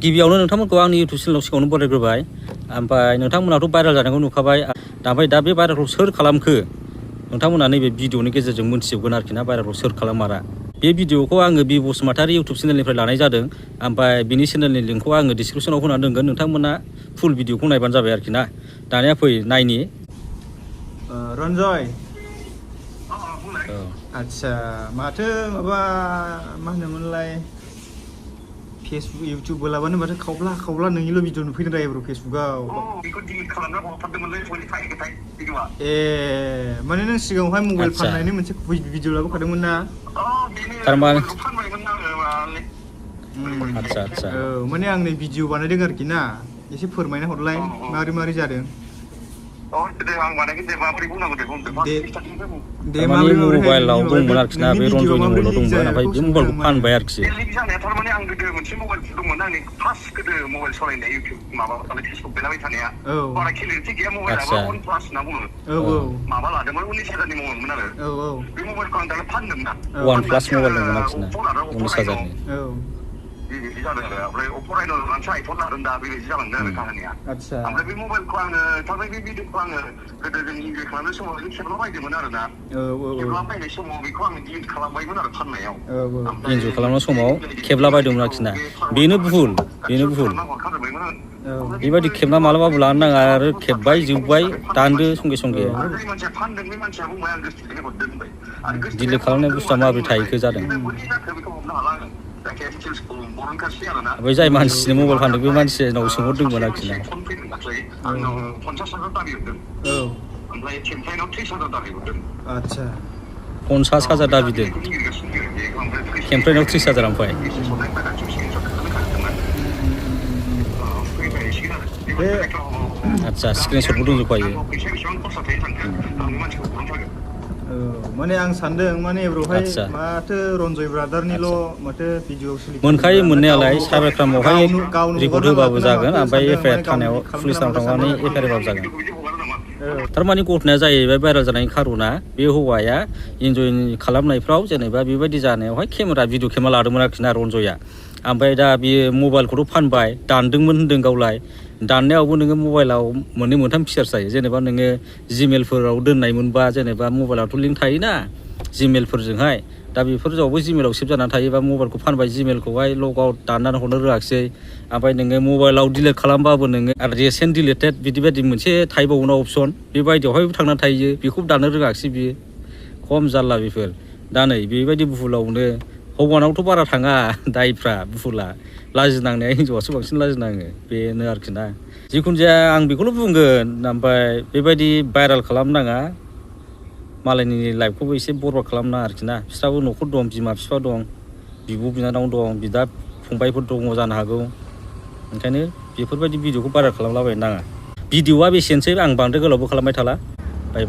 गिबियावनो नोंथांमोनखौ आंनि इउटुब चेनेलाव सिगाङावनो बरायग्रोबाय ओमफ्राय नोंथांमोनाथ' भाइरेल जानायखौ नुखाबाय ओमफ्राय दा बे भाइरेलखौ सोर खालामखो नोंथांमोना नैबे भिडिअनि गेजेरजों मोनथिजोबगोन आरोखि ना भाइरेलखौ सोर खालामारा बे भिडिअखौ आङो बि बसुमतारी इउटुब चेनेलनिफ्राय लानाय जादों ओमफ्राय बिनि चेनेलनि लिंकखौ आङो डिसक्रिपसनाव होना दोनगोन नोंथांमोना फुल भिडिअखौ नायबानो जाबाय आरोखि ना दानिया फै नायनि रन्जय आच्छा माथो माबा मा होनोमोनलाय फेसबुक इउटुब बोलाबानो माथो खावब्ला नोंनिल' भिडिअ नुफैदों रा एब्र फेसबुकाव ए माने नों सिगाङावहाय मबाइल फाननायनि मोनसे भिडिअ लाबोखादोंमोन ना थारमाने आच्छा आच्छा औ माने आं नै भिडिअ बानायदों आरोखि ना एसे फोरमायना हरलाय मारै जादों माने मबाइलाव दंमोन आरोखि ना बे रन्जयनि मबाइलाव दंमोन ओमफ्राय बे मबाइलखौ फानबाय आरोखि थारमाने आं गोदो मोनसे मबाइल दंमोन आंनि फार्स्ट गोदो मबाइल सालायनाय इउटिउब माबा फेसबुक बेलाबाय थानाया बारा क्लियारिटि गैया मबाइलाबो वन प्लास होनना बुङो माबा लादोंमोन 19,000नि मबाइलमोन आरो बे मबाइलखौ आं दालाय फानदों ना वन प्लास मबाइल दंमोन आरोखि ना 19,000नि बेबायदि जादों आरो ओमफ्राय फरायनो लानानैसो आइफन लादों दा बेबायदि जालांदों आरो काहानिया ओमफ्राय बे मबाइलखौ आङो थारमाने बे भिडिअखौ आङो गोदो जों इन्जय खालामनाय समाव खेबला बायदोंमोन आरो ना खेबला बायनाय समाव बेखौ आङो डिलिट खालामबायमोन आरो फाननायाव इन्जय खालामनाय समाव खेबला बायदोंमोन आरोखि ना बेनो भुल बेबायदि खेबना मालाबाबो लानो नाङा आरो खेबबाय जोब्बाय दानदो संगे संगे डिलिट खालामनाय बुस्थुआ माबोरै थाहैखो जादों ओमफ्राय जाय मानसिनो मबाइल फानदों बे मानसिनाव सोंहरदोंमोन आरोखि ना 50,000 दाबिदों केमफ्राइनाव 30,000 ओमफ्राय आच्छा स्क्रिनशटबो दंजोबखायो माने आं सानदों माने एब्रहाय माथो रन्जय ब्रादारनिल' माथो भिडिअ मोनखायो मोननायालाय साइबार क्राइमावहाय रिपर्ट होबाबो जागोन ओमफ्राय एफआइआर थानायाव पुलिसाव थांनानै एफआइआर होबाबो जागोन थारमाने घटनाया जाहैबाय भाइरेल जानायनि खार'ना बे हौवाया इन्जय खालामनायफ्राव जेनेबा बेबायदि जानायावहाय भिडिअ खेबना लादोंमोन आरोखि ना रन्जया ओमफ्राय दा बियो मबाइलखौथ' फानबाय दानदोंमोन होनदों गावलाय दाननायावबो नोङो मबाइलाव मोननै मोनथाम फिचार्स जायो जेनेबा नोङो जिमेलफोराव दोननाय मोनबा जेनेबा मबाइलावथ' लिंक थायोना जिमेलफोरजोंहाय दा बेफोरावबो जिमेलाव सेभ जानानै थायोबा मबाइलखौ फानबाय जिमेलखौहाय लग आउट दाननानै हरनो रोङाखिसै ओमफ्राय नोङो मबाइलाव डिलिट खालामबाबो नोङो रेसेन्ट डिलिटेड बिदि मोनसे थाइबावोना अपसन बेबायदियावहाय थांनानै थायो बेखौ दाननो रोङाखिसै बियो खम जारला बेफोर दा नै बेबायदि बुहुलावनो हौवानावथ' बारा थाङा दायफ्रा बुहुला लाजिनांनाया हिन्जावासो बांसिन लाजिनाङो बेनो आरोखि ना जिखुनु जाया आं बेखौल' बुंगोन ओमफ्राय बेबायदि भाइरेल खालामनाङा मालायनि लाइफखौबो एसे बरबाद खालामनाङा आरोखि ना बिस्राबो न'खर दं बिमा बिफा दं बिब' बिनानाव दं बिदा फंबायफोर दङ जानो हागौ ओंखायनो बेफोरबायदि भिडिअखौ भाइरेल खालामलाबायनो नाङा भिडिअआ बेसेनोसै आं बांद्राय गोलावबो खालामबाय थाला बाय